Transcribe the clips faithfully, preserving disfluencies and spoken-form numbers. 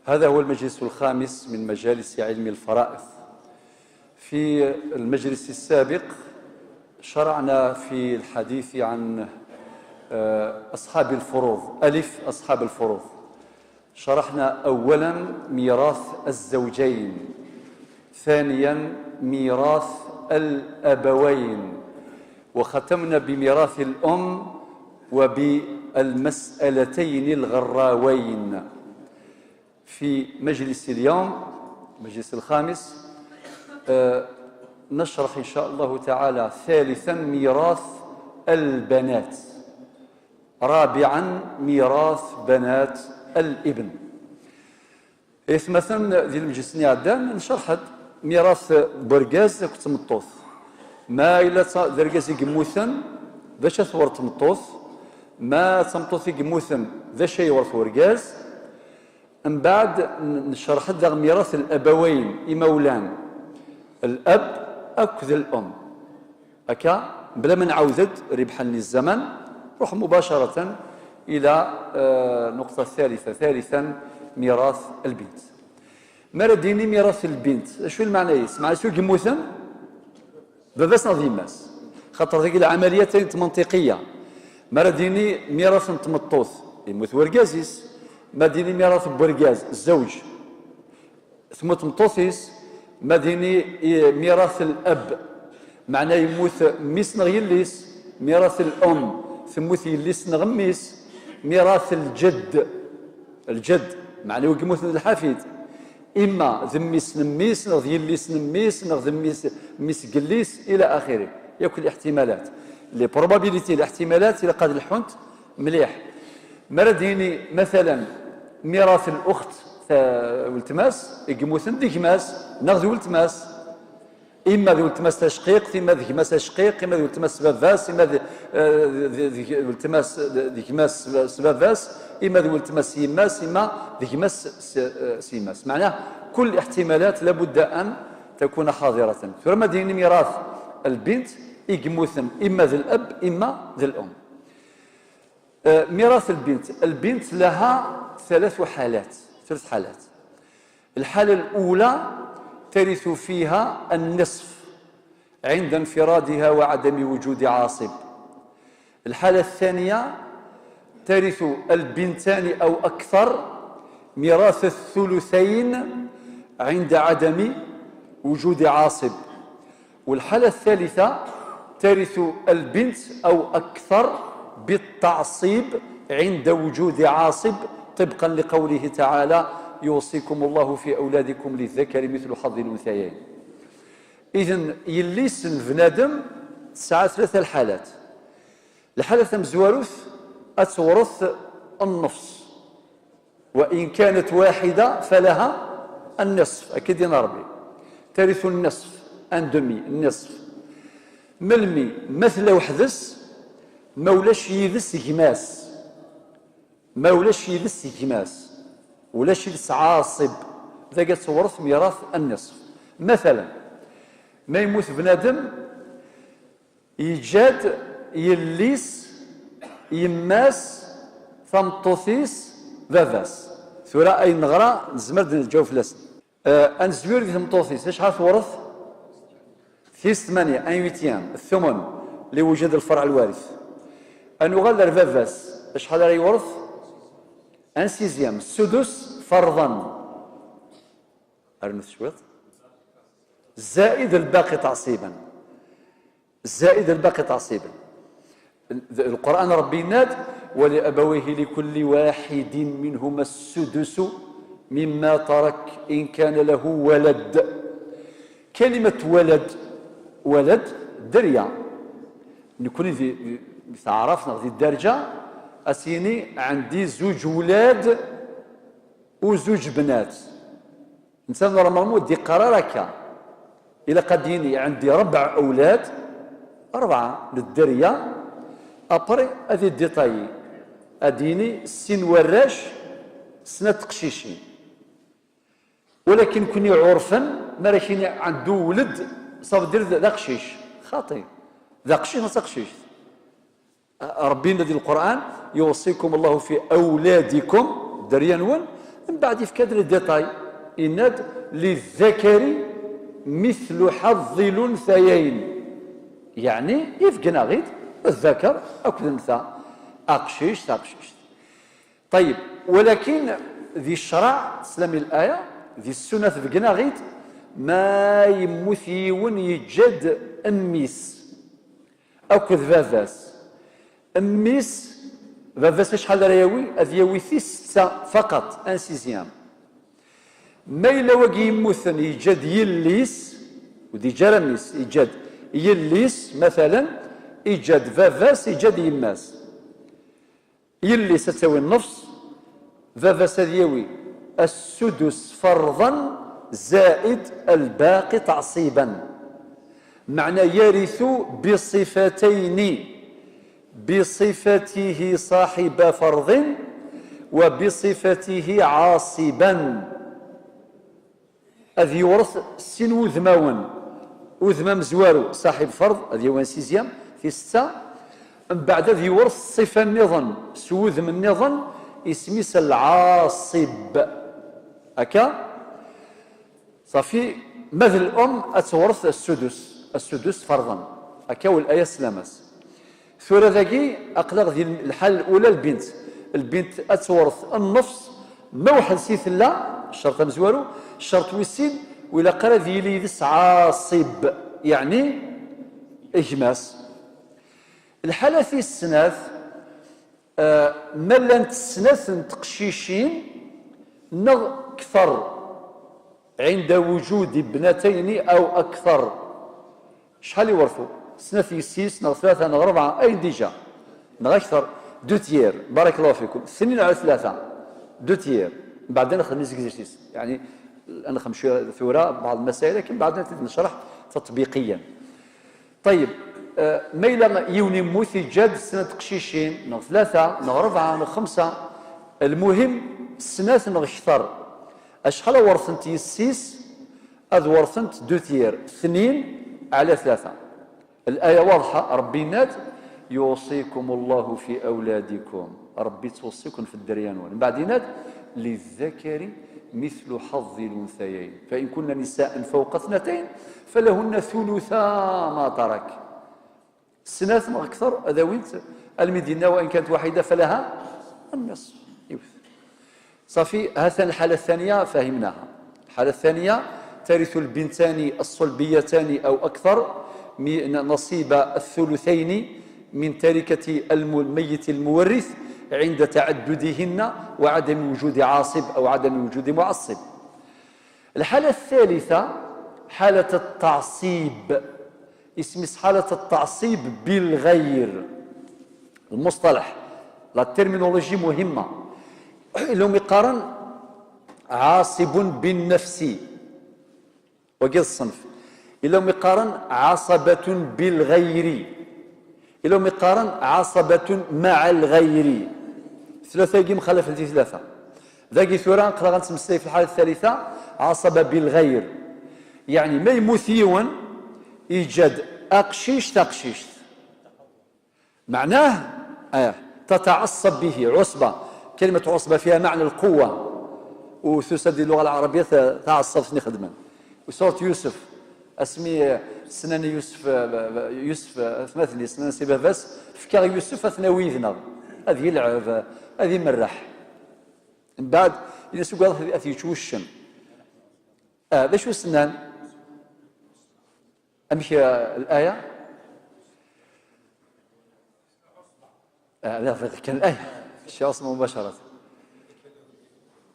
هذا هو المجلس الخامس من مجالس علم الفرائض. في المجلس السابق شرعنا في الحديث عن، آه، أصحاب الفروض. ألف، أصحاب الفروض. شرحنا أولا ميراث الزوجين، ثانيا ميراث الأبوين، وختمنا بميراث الأم وبالمسألتين الغراوين. في مجلس اليوم، المجلس الخامس، آه، نشرح إن شاء الله تعالى ثالثا ميراث البنات، رابعا ميراث بنات الابن. Itmaten, di lmejlis-nni iɛeddan, ncerḥ-d mirath n urgaz akked tmeṭṭut. Ma yella d ta-, d argaz i yemmuten, d acu ad twert tmeṭṭut? Ma d tameṭṭut i yemmuten, d acu ay yewret urgaz? Mbeɛd n-, ncerḥ-d daɣ mirath n abawayen, imawlan, الأب akked الأم. Akka, bla ma nɛawed-d rribḥa n zzman, ruḥ مباشرة إلى, eh, النقطة الثالثة، ثالثا ميراث البنت. Mi ara d-yini mirath lbint, acu i lmeɛna-is? Meɛna-s wi yemmuten, baba-s neɣ d yemma-s? Xaṭer dagi lɛamaliyat-agi n tmenṭiqiya. Mi ara d-yini mirath n tmeṭṭut, yemmut wergaz-is. Ma d-yini mirath n wergaz, zzewǧ, temmut tmeṭṭut-is. Ma d-yini i-, mirath lab, meɛna yemmut mmi-s neɣ yelli-s. Mirath lum, temmut yelli-s neɣ mmi-s. Mirath ljedd, ljedd, meɛna wi yemmuten d lḥafid. Imma d mmi-s n mmi-s, neɣ d yelli-s n mmi-s, neɣ d mmi-s, mmi-s n yelli-s, إلى آخره. Yakk liḥtimalat. Les probabilités, liḥtimalat, ilaq ad leḥḥunt mliḥ. Mi ara d-yini, مثلا, mirath luxt, ta-, weltma-s, i yemmuten d gma-s, neɣ d weltma-s. Imma d weltma-s tacqiqt, imma d gma-s acqiq, imma d weltma-s s baba-s, imma d, eh, d, d, d weltma-s d, d gma-s s, s baba-s, imma d weltma-s s yemma-s, imma d gma-s s, eh, s yemma-s. Meɛna, كل الاحتمالات لابد أن تكون حاضرة. Tura ma d-yini mirath lbint, i yemmuten imma d lab, imma d lum. Eh, mirath lbint. البنت لها ثلاث حالات، ثلاث حالات. الحالة الأولى ترث فيها النصف عند انفرادها وعدم وجود عاصب. الحالة الثانية ترث البنتان أو أكثر ميراث الثلثين عند عدم وجود عاصب. والحالة الثالثة ترث البنت أو أكثر بالتعصيب عند وجود عاصب، طبقا لقوله تعالى: "يوصيكم الله في أولادكم للذكر مثل حظ الأنثيين". إذن yelli-s n bnadem tesɛa tlata lḥalat. Lḥala tamezwarut ad tewret nnefs. وإن كانت واحدة فلها النصف، akka i d-yenna Ṛebbi. ترث النصف، un demi, النصف. Melmi? Ma tella weḥd-s, ma ulac yid-s gma-s. Ma ulac yid-s gma-s. Ulac yid-s ɛaṣib. Dagi ad tewret mirath النصف. Matala, ma yemmut bnadem, yeǧǧa-d yelli-s, yemma-s, tameṭṭut-is, baba-s. Tura ayen neɣra nezmer ad nǧaweb fell-asen. Eh, ad nezwir di tmeṭṭut-is, acḥal tewret? Tis tmanya, un huitième, thumun, لوجود الفرع الوارث. Ad nuɣal ar baba-s, acḥal ara yewret? Un sixième, ssudus ferḍan. Rnut cwiṭ. زائد الباقي تعصيبا. زائد الباقي تعصيبا. Lqur'an, Ṛebbi yenna-d: "ولأبويه لكل واحد منهما السدس مما ترك إن كان له ولد". Kalimat walad, walad, dderya. Nekni di, di, di taɛrabt neɣ di dderǧa, ad s-yini: "عندي زوج ولاد وزوج بنات". Netta normalement ur d-yeqqar ara akka. Ilaq ad d-yini: "عندي ربع أولاد", rebɛa n dderya, après ad yeddiṭayi. Ad d-yini: "Sin warrac, snat teqcicin". Walakin kuni ɛurfen, mi ara k-yini: "عنده ولد", ça veut dire d aqcic. Xaṭi. D aqcic neɣ d taqcict? Ṛebbi yenna di Lqur'an: "يوصيكم الله في أولادكم", dderya-nwen, Mbeɛd yefka-d les détails, yenna-d: "للذكر مثل حظ الأنثيين." Yeɛni, yefgen-aɣ-id الذكر akked الأنثى, aqcic, taqcict. Ṭayyeb, walakin di ccreɛ, teslam i laya, di ssunat bgen-aɣ-id ma yemmut yiwen yeǧǧa-d mmi-s akked baba-s. Mmi-s, baba-s acḥal ara yawi? Ad yawi tis setta faqat, un sixième. Ma yella wagi yemmuten, yeǧǧa-d yelli-s, ur d-yeǧǧa ara mmi-s, yeǧǧa-d yelli-s, matalen, yeǧǧa-d baba-s, yeǧǧa-d yemma-s. Yelli-s ad tawi nnefs, baba-s ad yawi السدس فرضا زائد الباقي تعصيبا. Meɛna يرث بصفتين، بصفته صاحب فرض وبصفته عاصبا. Ad yewret sin wudmawen, udem amezwaru, ṣaḥib ferḍ, ad yawi un sixième, tis setta, mbeɛd ad yewret ṣṣifa nniḍen s wudem nniḍen, isem-is lɛaṣib. Akka? Ṣafi, ma d l'um ad tewret السدس، السدس فرضا. Akka, u laya, teslam-as. Tura dagi, aql-aɣ di lḥal ula lbint. Lbint ad tewret nnefs, ma weḥd-s i tella, ccerṭ amezwaru, ccerṭ wis sin, ur ilaq ara ad yili yid-s ɛaṣib, yeɛni gma-s. Lḥala tis snat, eh, ma llant snat n teqcicin neɣ kter. عند وجود ابنتين أو أكثر. Acḥal i wertu? Snat yessi-s, neɣ tlata, neɣ rebɛa, ayen déjà. Neɣ akter, deux tiers, barakallahu fikum. Tnin ɛla tlata, deux tiers. Mbeɛd ad nexdem les exercices. Yeɛni, ad nexdem cwiya tura, بعض المسائل, akken mbeɛd ad t-id-necreḥ تطبيقيا. Ṭayyeb, eh, ma yella yiwen yemmut, yeǧǧa-d snat teqcicin, neɣ tlata, neɣ rebɛa, neɣ xemsa. Lmuhim, snat neɣ kter. Acḥal ad wertent yessi-s? Ad wertent deux tiers, tnin ɛla tlata. Laya waḍḥa, Ṛebbi yenna-d: "يوصيكم الله في أولادكم." Ṛebbi yettweṣṣi-ken f dderya-nwen. Mbeɛd yenna-d: "للذكر مثل حظ الأنثيين، فإن كن نساء فوق اثنتين فلهن ثلثا ما ترك." Snat neɣ kter ad awint, almi d-yenna: "وإن كانت واحدة فلها النصف." Yiwet. صافي، هاتان الحالة الثانية فهمناها. الحالة الثانية: ترث البنتان الصلبيتان أو أكثر من نصيب الثلثين من تركة الم-، الميت المورث عند تعددهن وعدم وجود عاصب أو عدم وجود معصب. الحالة الثالثة حالة التعصيب، اسم حالة التعصيب بالغير. المصطلح، la terminologie مهمة. Ilawmi qqaren عاصب بالنفس، wagi d ṣṣenf. Ilawmi qqaren عصبة بالغير. Ilawmi qqaren عصبة مع الغير. Tlata-agi mxalafent i tlata. Dagi tura aql-aɣ ad nettmeslay fi lḥala tthalitha, عصبة بالغير. Yeɛni ma yemmut yiwen, yeǧǧa-d aqcic, taqcict. Meɛnah, eh, تتعصب به, عصبة. كلمة عصبة فيها معنى القوة. Tusa-d di اللغة العربية ta-, taɛeṣṣabt-nni xedmen. Surat Yusef, asmi, eh, ssnen Yusef, eh, Yusef, eh, atmaten-is, ssnen-as i baba-s, fkiɣ Yusef ad t-nawi yid-neɣ. Ad yelɛeb, ad imerreḥ. Mbeɛd, ini-as ugadeɣ ad yečč wuccen. Ah, d acu s-nnan? Amek, eh, laya? Ah, d aɣ kan laya. Cci Ɛuṣman mubacarat.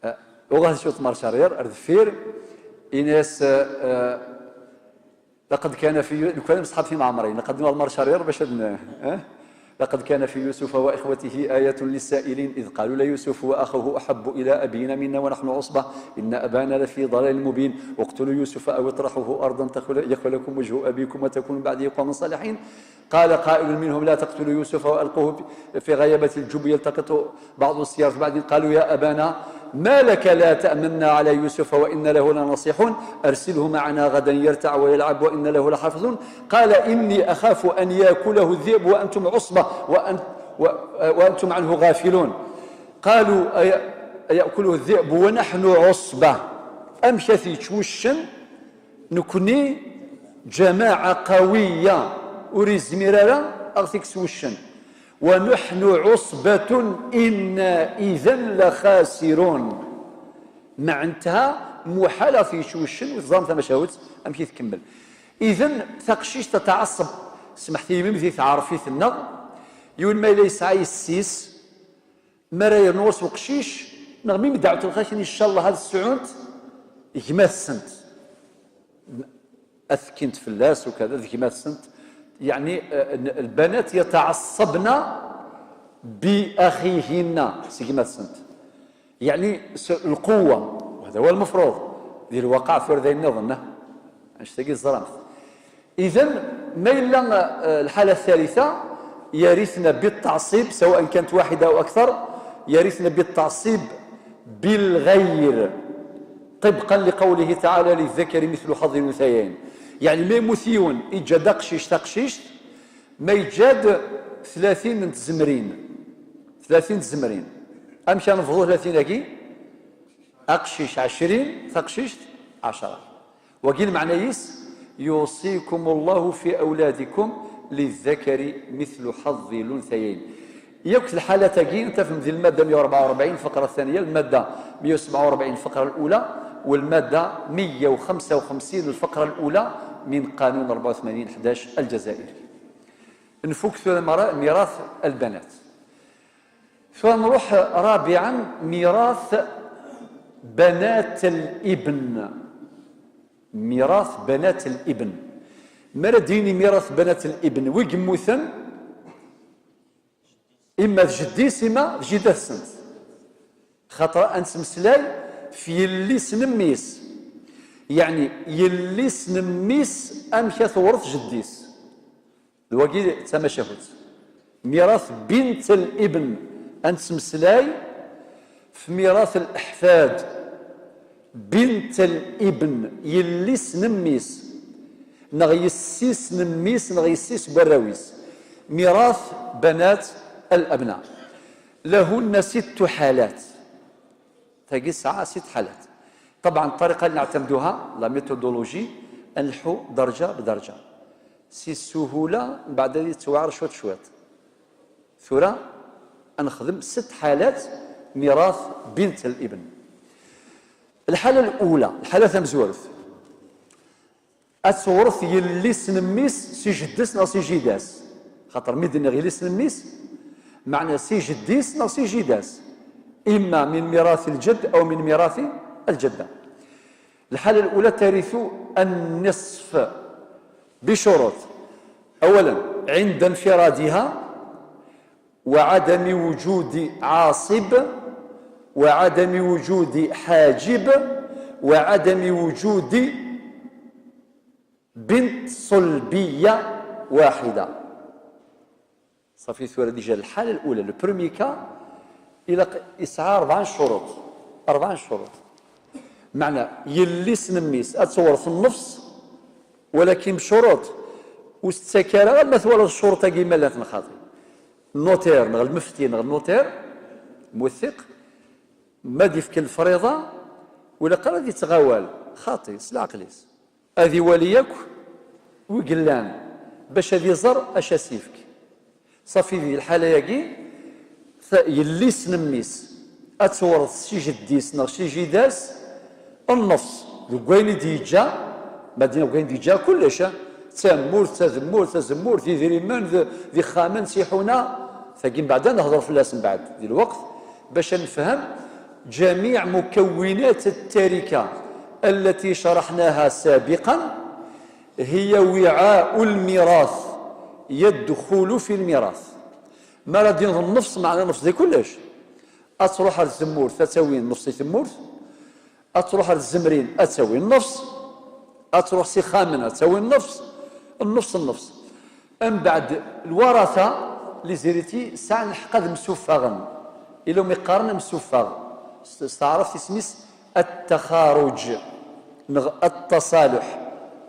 Ah, uɣal cwiṭ mar carrière, ar deffir. Ini-as, eh, eh, لقد كان في يو-، لو كان مصحاب في معمرين، لقد نوع المرشارير باش هاد ن-، اه؟ لقد كان في يوسف وإخوته آية للسائلين إذ قالوا ليوسف وأخوه أحب إلى أبينا منا ونحن عصبة إن أبانا لفي ضلال مبين، اقتلوا يوسف أو اطرحوه أرضا تخل-، يخل لكم وجه أبيكم وتكونوا من بعده قوما صالحين. قال قائل منهم لا تقتلوا يوسف وألقوه في غيابة الجب يلتقطه بعض السيارة. بعدين قالوا يا أبانا ما لك لا تأمنا على يوسف وإنا له لناصحون، أرسله معنا غدا يرتع ويلعب وإنا له لحافظون. قال إني أخاف أن يأكله الذئب وأنتم عصبة وأن-، و-، وأنتم عنه غافلون. قالوا أي-، يأكله الذئب ونحن عصبة. Amek ad t-yečč wuccen? Nekni جماعة قوية, ur yezmir ara ad ɣ-t-yekkes wuccen. ونحن عصبة إنا إذا لخاسرون. معناتها muḥal ad t-yečč wuccen, u teẓram tamacahut amek i tkemmel. Idan, taqcict ad tɛeṣṣeb, smeḥt-iyi mi di teɛrefit-nneɣ, yiwen ma yella yesɛa yessi-s, mi ara yernu ɣur-s uqcic, neɣ mi mi dɛut lxakin, ncallah ad sɛunt gma-tsent. Ad tekkint fell-as ukada, d gma-tsent. Yeɛni, eh, n-, البنات يتعصبن بأخيهن, s gma-tsent. Yeɛni, s lquwa. وهذا هو المفروض. Di lwaqiɛ tura d ayen nniḍen, annect-agi teẓram-t. إذن, ma yella, eh, الحالة الثالثة, يرثن بالتعصيب، سواء كانت واحدة أو أكثر, يرثن بالتعصيب بالغير، طبقا لقوله تعالى: للذكر مثل حظ الأنثيين. Yeɛni, ma yemmut yiwen, yeǧǧa-d aqcic, taqcict, ma yeǧǧa-d tlatin n tzemrin. Tlatin n tzemrin. Amek ara nebḍu tlatin-agi? Aqcic ɛecrin, taqcict ɛecra. Wagi lmeɛna-is: يوصيكم الله في أولادكم للذكر مثل حظ الأنثيين. Yakk lḥalat-agi, tafem di lmadda مية وأربعة وأربعين الفقرة الثانية, lmadda مية وسبعة وأربعين الفقرة الأولى, والمادة مية وخمسة وخمسين الفقرة الأولى من قانون أربعة وثمانين حداش الجزائري. Nfuk tura mira-, mirath البنات. Tura nruḥ رابعا, mirath بنات الابن. Mirath بنات الابن. Mi ara d-yini mirath بنات الابن, wi yemmuten, imma d jeddi-s, imma d jida-tsent. Xaṭer ad nettmeslay f yelli-s n mmi-s. Yeɛni, yelli-s n mmi-s, amek ad tewret jeddi-s? D wagi d tamacahut. Mirath بنت الابن, ad nettmeslay f mirath الأحفاد. بنت الابن, yelli-s n mmi-s, neɣ yessi-s n mmi-s, neɣ yessi-s n warraw-is. Mirath بنات الأبناء. لهن ست حالات. Tagi tesɛa ست حالات. طبعا الطريقة اللي نعتمدوها, la méthodologie, ad nleḥḥu درجة بدرجة. Si ssهولة, mbeɛd ad yettwaɛer cwiṭ cwiṭ. Tura ad nexdem ست حالات mirath بنت الابن. الحالة الأولى, lḥala tamezwarut, ad tewret yelli-s n mmi-s si jeddi-s neɣ si jida-s. Xaṭer mi d-nniɣ yelli-s n mmi-s, meɛna si jeddi-s neɣ si jida-s. إما من ميراث الجد أو من ميراث الجدة. الحالة الأولى ترث النصف بشروط. أولا, عند انفرادها، وعدم وجود عاصب، وعدم وجود حاجب، وعدم وجود بنت صلبية واحدة. صافي, tura déjà الحالة الأولى, le premier cas, ilaq, yesɛa rebɛa n ccuruṭ. Rebɛa n ccuruṭ. Meɛna, yelli-s n mmi-s ad tewret nnefṣ, walakin bcuruṭ. Ur s-ttak ara, ma twalaḍ ccuruṭ-agi ma llant xaṭi. Notaire, neɣ lmefti, neɣ notaire, muwettiq, ma d-yefk lefriḍa, ur ilaq ara ad yettɣawal, xaṭi, s leɛqel-is. Ad iwali akk wi yellan, bac ad iẓer acu as-yefk. Ṣafi, di lḥala-agi, ta-, yelli-s n mmi-s ad tewret si jeddi-s neɣ si jida-s nnefṣ deg wayen i d-yeǧǧa, ma d-, deg wayen d-yeǧǧa kullec, eh? Tamurt, tademmurt, tazemmurt, idrimen, d, d ixxamen, tiḥuna, tagi mbeɛd ad nehder fell-as mbeɛd, di lweqt, bac ad nefhem جميع مكونات التركة التي شرحناها سابقا هي وعاء الميراث يدخل في الميراث. Ma ara d-yiniḍ nnefṣ, meɛna nnefṣ di kullec. Ad truḥ ar tzemmurt, ad tawi nnefṣ i temmurt. Ad truḥ ar tzemrin, ad tawi nnefṣ. Ad truḥ s ixxamen, ad tawi nnefṣ. Nnefṣ, nnefṣ. Mbeɛd, lwarata, les héritiers, sɛan lḥeqq ad msuffaɣen. Ila umi qqaren amsuffeɣ. S, s taɛrabt isem-is التخارج neɣ التصالح.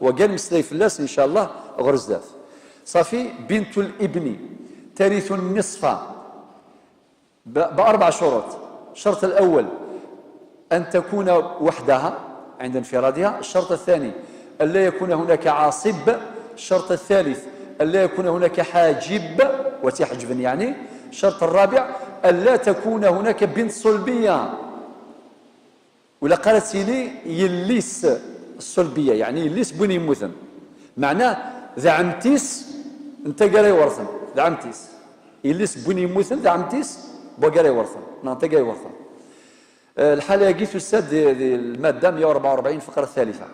Wagi ad nmeslay fell-as, ncallah, ɣer zdat. Ṣafi, بنت الابن ترث النصف ب-، بأربع شروط. الشرط الأول: أن تكون وحدها عند انفرادها. الشرط الثاني أن لا يكون هناك عاصب. الشرط الثالث أن لا يكون هناك حاجب، وتحجبن يعني. الشرط الرابع أن لا تكون هناك بنت صلبية، ولا قالت لي يليس الصلبية، يعني يليس بوين يموتن، معناه ذا عمتيس انت قال يورثن، ذا عمتيس يليس بوين يموتن، ذا عمتيس بوين قال يورثن، نعم، انت قال يورثن. آه، الحالة هاكي تسد دي، دي المادة مية وأربعة وأربعين فقرة ثالثة.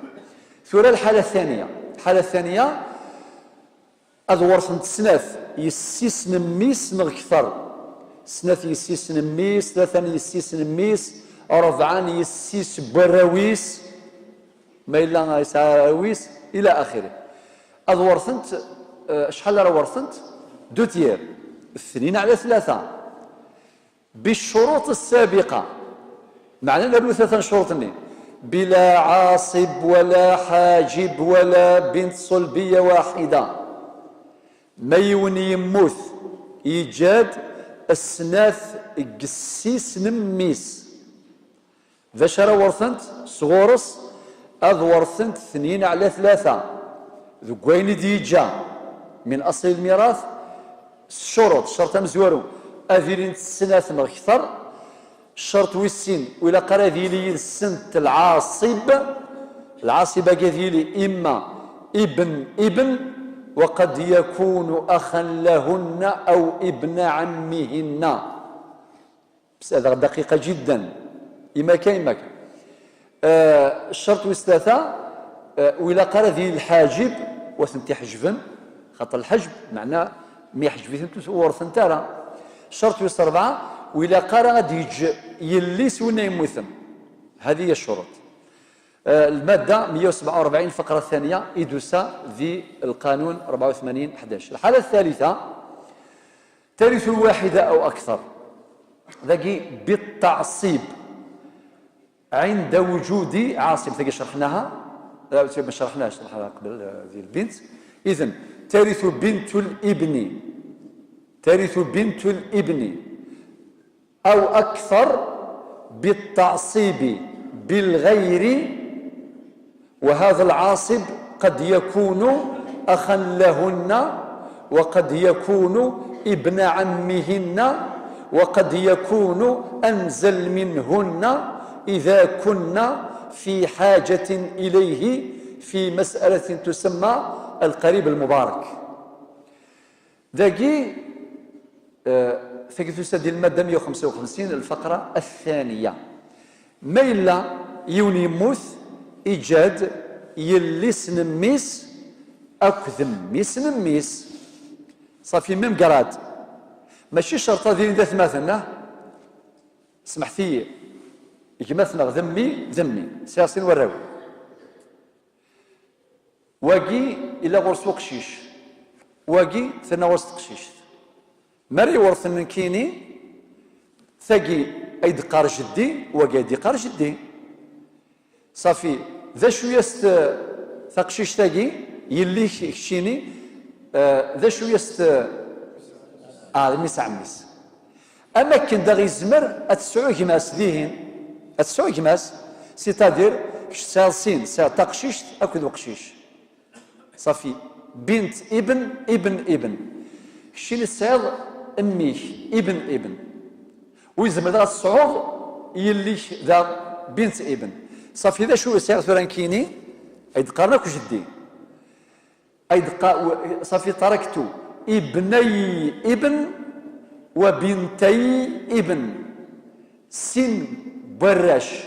ثورة الحالة الثانية. الحالة الثانية، أذ ورثنت سنات يسيس نميس نغ كثر. سنات يسيس نميس، ثلاثة يسيس نميس، أربعة يسيس براويس، ما إلا يسعى راويس، إلى آخره. أذ ورثنت، آه، شحال راه ورثنت؟ دو تيير، اثنين على ثلاثة. بالشروط السابقة، معنى نبلو ثلاثة شروط ني. بلا عاصب ولا حاجب ولا بنت صلبية واحدة. ما يون يموت يجاد السناث قسيس نميس. ذا شرا ورثنت صغورس، أذ ورثنت اثنين على ثلاثة. ذو قوين ديجا من أصل الميراث، الشروط، الشرط أمزورو، أذيلين السناث مغكثر. الشرط ويسين، ولا قرا ذيلي السنت العاصب، العاصب قذيلي إما ابن ابن، وقد يكون أخا لهن أو ابن عمهن. بس هذا دقيقة جدا. إما كاين، ما كاين. آه، الشرط ويس ثلاثة، آه، ولا قرا ذي الحاجب، وثنتي حجبن، خاطر الحجب معناه ما يحجب ثنتو ورثن ترى. الشرط ويس أربعة، ولا قرا غادي يج يليس وين يموتن. هذه هي الشروط. آه، المادة مية وسبعة وأربعين فقرة ثانية إدوسا ذي القانون أربعة وثمانين حداش. الحالة الثالثة، ترث واحدة أو أكثر. ذاكي بالتعصيب عند وجود عاصب، ذاكي شرحناها، لا، ما شرحناش، شرحناها قبل، آه، ذي البنت. إذن ترث بنت الابن، ترث بنت الابن أو أكثر بالتعصيب بالغير، وهذا العاصب قد يكون أخا لهن، وقد يكون ابن عمهن، وقد يكون أنزل منهن إذا كن في حاجة إليه في مسألة تسمى القريب المبارك. داكي، آه، ثقيتو سادي المادة مية وخمسة وخمسين الفقرة الثانية. ما إلا يون يموت، إيجاد يليس نميس أكد ميس نميس. صافي، ميم قراد. ماشي شرط هذه ذات مثلا. سمحتي، يجمعنا ذمي، ذمي. سياسين وراوي. واقي إلا غرس وقشيش، واقي ثنا غرس تقشيشت. ماري ورث نكيني، ثاقي أيد قار جدي، واقي أيد قار جدي. صافي، ذا شو يست تقشيش ثاقي، يلي كشيني، آه، ذا شو يست، آه، ميس عميس. أما كن دا غيزمر، أتسعو جماس ذيهن، أتسعو جماس، c'est-à-dire، كش سير سين، سير تقشيشت، أكد وقشيش. صافي، بنت ابن ابن ابن. كشي اللي تسعيض أميك ابن ابن. ويزمر داغ تسعوض يليك داغ بنت ابن. صافي، ذا شو يسير ثورا كيني؟ أيد قارنك جدي. أيد قا-، و-، صافي، تركت ابني ابن وبنتي ابن. سين براش،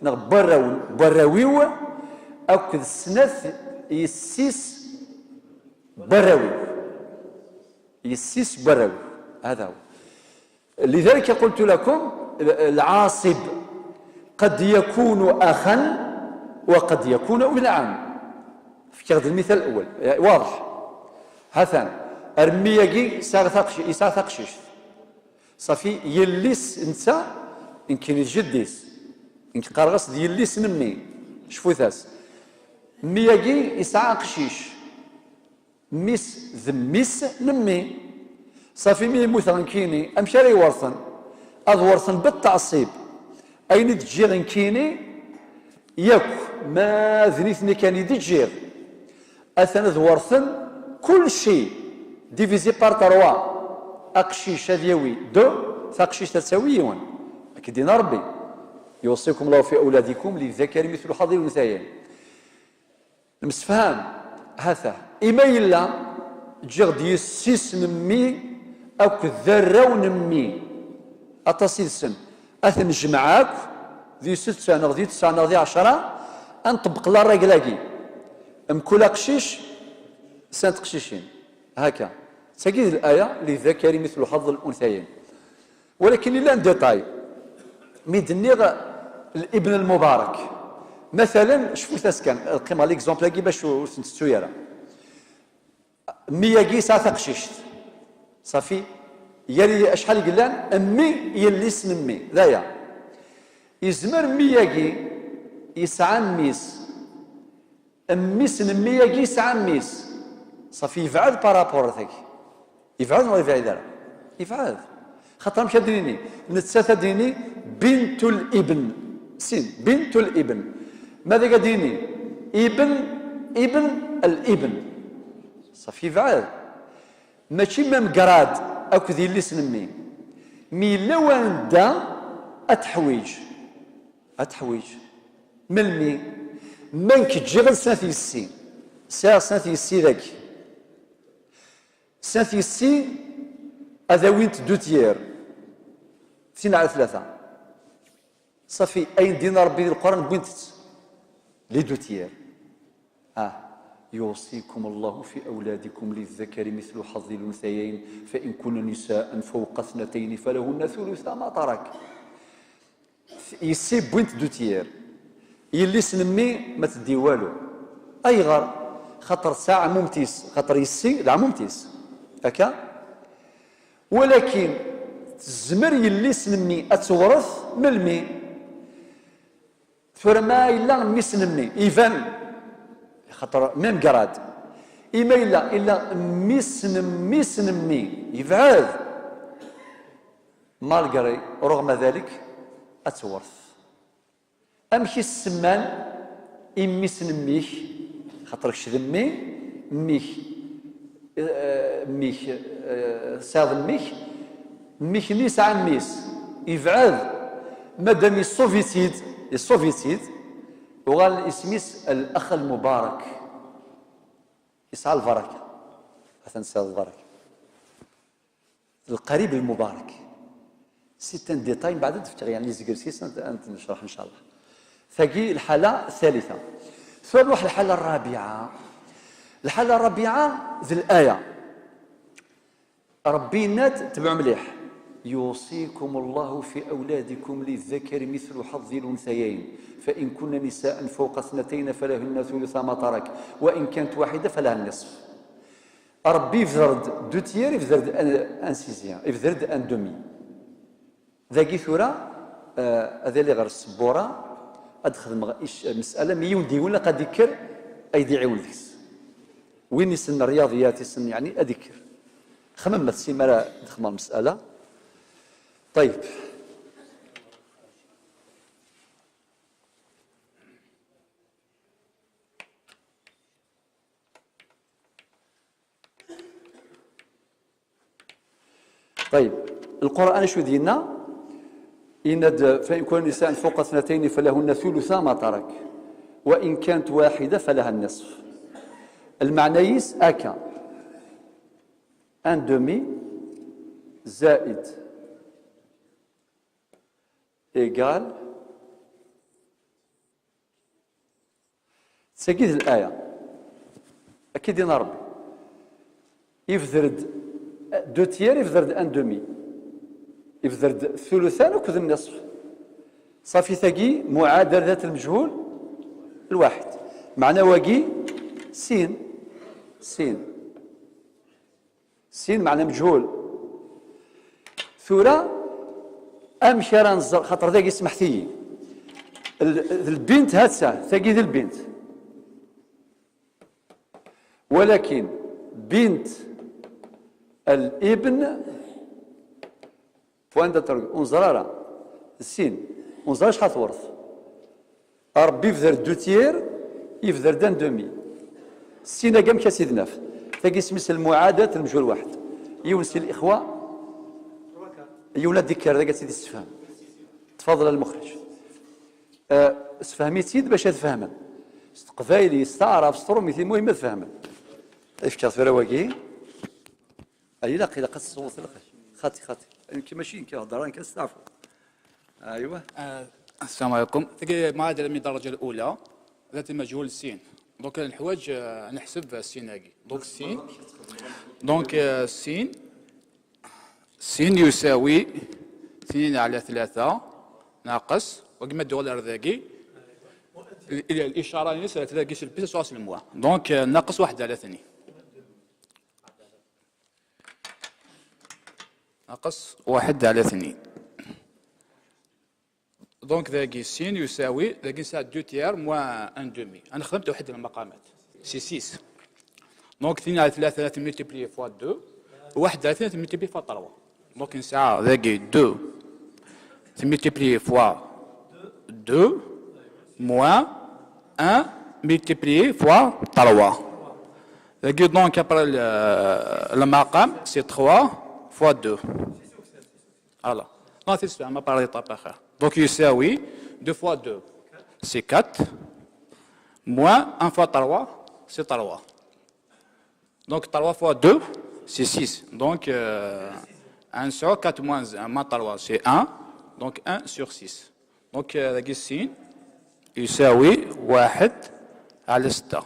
نغ براو-، براويو، أكد سنة يسيس براويو. يسيس براويو. هذا هو. لذلك قلت لكم العاصب قد يكون أخا وقد يكون ابن عم. فكرة المثال الأول واضح. هثان، أرمياكي يسعى تقش-، يسعى تقشيشت. صافي، يليس نتا، يمكن جديس، يمكن قرغس ديال يليس نمي، شفوثاس. مياكي يسعى قشيش. ميس ذميس نمي. صافي، مي يموت غنكيني، أمشي راه يورثن. أذ ورثن بالتعصيب. Ayen i d-ǧǧiɣ nekkini, yakk, ma d nitni kan i d-ǧǧiɣ, atan ad werten kulci, divisé par trois. Aqcic ad yawi deux, taqcict ad tawi yiwen. Akken d-yenna Rebbi: يوصيكم الله في أولادكم للذكر مثل حظ الأنثيين. Nemsefham? Hata. Imi yella, ǧǧiɣ-d yessi-s n mmi akked d arraw n mmi. Aṭas yid-sen. Ad ten-jemɛeɣ akk, di setta neɣ di tesɛa neɣ di ɛecṛa, ad nṭebbeq la règle-agi. Mkul aqcic, snat teqcicin. Haka. Tagi d laya: للذكر مثل حظ الأنثيين. Walakin yella un détail. Mi d-nniɣ l'Ibn al-Mubarak, matalan, cfut-as kan, ad qqimeɣ l'exemple-agi bac ur, ur ten-tettu ara. Mmi-agi yesɛa taqcict. Safi, yal acḥal i yellan, mmi, yelli-s n mmi, d aya. Yezmer mmi-agi yesɛa mmi-s, mmi-s n mmi-agi yesɛa mmi-s. Safi, yebɛed par rapport ar tagi. Yebɛed neɣ ur yebɛid ara? Yebɛed. Xaṭer amek ad d-nini? Nettat ad d-nini bintul ibn. Sin, bintul ibn. Ma d ad d-nini ibn, ibn al ibn. Safi, yebɛed. Mačči même grade akked yelli-s n mmi. Mi yella wanda ad teḥwiǧ. Ad teḥwiǧ. Melmi? Ma nekk ǧǧiɣ-d snat yessi. Sɛiɣ snat yessi dagi. Snat yessi ad awint deux tiers. Sin ɛla tlata. Safi, ayen d-yenna Rebbi di Leqran wwint-tt. Les deux tiers. Ah. يوصيكم الله في أولادكم للذكر مثل حظ الأنثيين فإن كن نساء فوق اثنتين فلهن ثلثا ما ترك. Yessi wwint-tt deux tiers. Yelli-s n mmi ma teddi walu. Ayɣer? Xaṭer tesɛa ɛmumt-is, xaṭer yessi d ɛmumt-is. Akka? Walakin tezmer yelli-s n mmi ad tewret melmi? Tura ma yella mmi-s n mmi, iban, xaṭer même grade. Ima yella, illa mmi-s n mmi-s n mmi, yebɛed. Malgré, رغم ذلك, ad tewret. Amek i s-semman i mmi-s n mmi-k? Xaṭer kečč d mmi, mmi-k, eh, mmi-k, eh, tesɛiḍ mmi-k, mmi-k-nni yesɛa mmi-s, yebɛed. Madam yessuvit-id, yessuvit-id, uɣal isem-is Al-Ax Al-Mubarak. Yesɛa lbaraka. Atan tesɛiḍ lbaraka. Lqarib lmubarak. C'est un détail, mbeɛd ad d-fkeɣ, yeɛni, les exercices, ad, ad necreḥ, ncallah. Tagi lḥala thalitha. Tura nruḥ lḥala rrabiɛa. Lḥala rrabiɛa d laya. Rebbi yenna-d, tebɛu mliḥ: يوصيكم الله في أولادكم للذكر مثل حظ الأنثيين فإن كن نساء فوق اثنتين فلهن ثلثا ما ترك وإن كانت واحدة فلها النصف. Rebbi yebder-d deux tiers, yebder-d un, un sixième, yebder-d un demi. Dagi tura, eh, ad aliɣ ɣer ssebura, ad d-xedmeɣ ic-, mesala, mi yiwen d yiwen laq ad ikker, ad yi-d-iɛiwen deg-s. Win issen rryaḍiyat, issen, yeɛni, ad ikker. Xemmemet si mi ara d-xedmeɣ lmesala. Ṭayeb. طيب، القرآن شو دينا؟ إن د-، فإن كن نساء فوق اثنتين فلهن ثلثا ما ترك، وإن كانت واحدة فلها النصف. المعنى يس أكا، un demi زائد égal. Tagi d laya. Akka i d-yenna Rebbi. Yebder-d deux tiers, yebder-d un demi. Yebder-d ثلثان akked النصف. Ṣafi, tagi معادلة المجهول الواحد. Meɛna wagi sin. Sin. Sin, meɛna meǧhul. Tura, amek ara nẓer, xaṭer dagi, smeḥt-iyi. L-, d lbint, ha-tt-a, tagi d lbint. Walakin, bint al-ibn, point d'interrogation, ur nẓer ara. Sin. Ur neẓri acḥal tewreḍ. Ṛebbi yebder deux tiers, yebder-d un demi. Sin-agi amek ad tt-id-naf? Tagi isem-is lmuɛadat n lmejhul waḥed. Yiwen si lixwa, yiwen ad d-ikker dagi ad tt-id-issefhem. Tfaḍel a lmuxriǧ. Eh, sefhem-itt-id bac ad fehmen. S teqbaylit, s taɛrabt, s trumit, imuhim ad fehmen. Ad fkeɣ tura wagi. Ay, ilaq, ilaq ad tessewweḍ, ilaq. Xati, xati. Nekk mačči nekk heddreɣ, nekk ad steɛfuɣ. Aywa. آه، السلام عليكم. تلقى معادلة من الدرجة الأولى ذات المجهول سين. Donc نحوج، آه، نحسب السين هاكي. Donc سين. Donc، آه، سين، سين يساوي اثنين على ثلاثة ناقص، وكما تقول ذاكي، ال-، ال-، الإشارة نسبة ذاكي سلبية سواء الموا. Donc، آه، ناقص واحد على اثنين. ناقص واحد على اثنين. Donc داكي سين يساوي، داكي نساعد deux tiers moins un demi. أنا خدمت واحد المقامات. C'est six. Donc اثنين على ثلاثة، ثلاثة multiplié fois deux. واحد على اثنين multiplié fois trois. Donc نسعى داكي deux multiplié fois deux moins un multiplié fois trois. داكي donc après le, le مقام, c'est trois fois deux. Voilà. Non, c'est ça, on va parler de. Donc يساوي deux fois deux, c'est quatre, moins un fois trois, c'est trois. Donc trois fois deux, c'est six. Donc, euh, un sur quatre moins un moins trois, c'est un. Donc un sur six. Donc, euh, داكي سين يساوي واحد على ستة.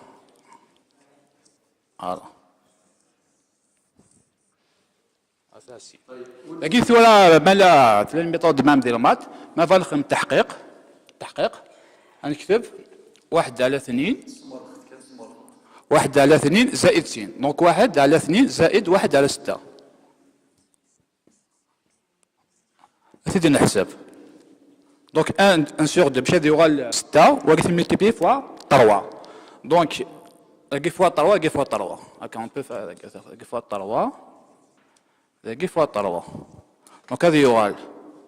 Voilà. أساسي. داكي ثورة مالا تلا الميثود مام ديال المات، ما فالخ من التحقيق. التحقيق. غنكتب واحد على اثنين، واحد على اثنين زائد سين. Donc واحد على اثنين زائد واحد على ستة. أسيدي نحسب. Donc un, un sur deux, باش هذا يغال ستة، وقت multiplié fois trois. Donc هاكي fois trois، هاكي fois trois. هاكا on peut faire هاكي fois trois. هاكي fois trois. Donc هذا يغال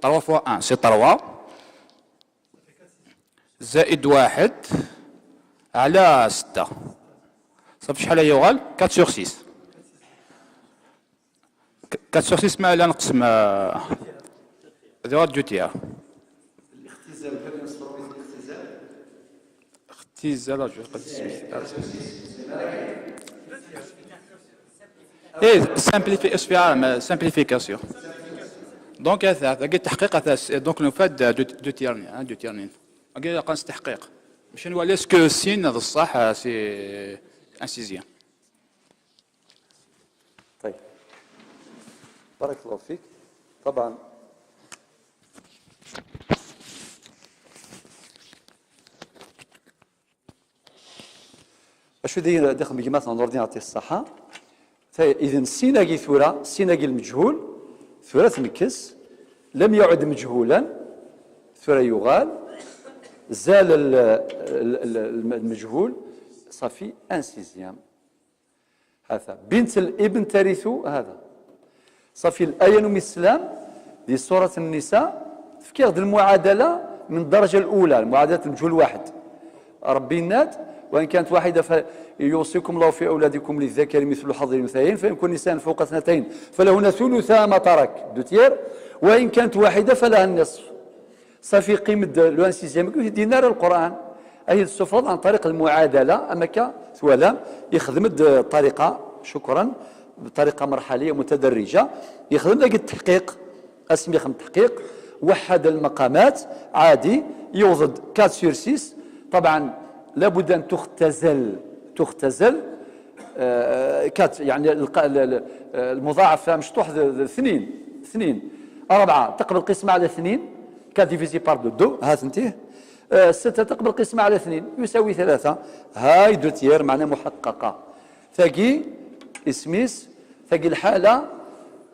trois fois un, c'est trois. زائد واحد على ستة. صافي شحال يغال؟ Quatre sur six. Quatre sur six ما لا نقسم، آه، هذا هو deux tiers. الاختزال، هل ينصب الاختزال؟ اختزال، جو قد اسمه. ايه، simplifi-، اش فيها، ما، simplification. Donc هذا، هذا التحقيق هذا، donc نفاد deux، deux tiers، ها، deux tiers. هاكي قنص تحقيق. باش نولي est-ce que سين هذا الصح، آه، c'est un sixième. طيب. بارك الله فيك. طبعا. Acu d-, d-ixdem gma-tneɣ Nurdin, yeɛṭi ṣṣaḥa. Tay-, إذن سين-agi tura, سين-agi المجهول, tura tnekkes, لم يعد مجهولا, tura yuɣal, زال ال-, ال-, ال-, ال-, المجهول, صافي, un sixième. هذا بنت الابن ترث هذا. صافي، الآية نومي السلام دي سورة النساء تفكير دي المعادلة من الدرجة الأولى، المعادلة المجهول واحد. ربي يناد: وإن كانت واحدة فيوصيكم الله في أولادكم للذكر مثل حظ الأنثيين، فإن كن نساء فوق اثنتين فلهن ثلثا ما ترك، deux tiers، وإن كانت واحدة فلها النصف. صافي يقيم-d le un sixième, ur t-id-yenni ara Lqur'an. Ad t-id-tessufɣeḍ عن طريق المعادلة, am akka twalam, ixdem-d ṭṭariqa, شكرا, بطريقة مرحلية متدرجة, ixdem dagi التحقيق, asmi ixdem التحقيق, وحد المقامات, عادي, يوضد quatre sur six, طبعا لابد أن تختزل, تختزل, آه، quatre, يعني الق-، ال-، ال-، آه، المضاعف فيها مشطوح ذ-، ذ-، اثنين، اثنين. أربعة تقبل قسمة على اثنين, quatre divisé par deux, deux, ها ثنتيه. آه، ستة تقبل قسمة على اثنين يساوي ثلاثة. هاي deux tiers معناها محققة. ثقي اسميس، ثقي الحالة،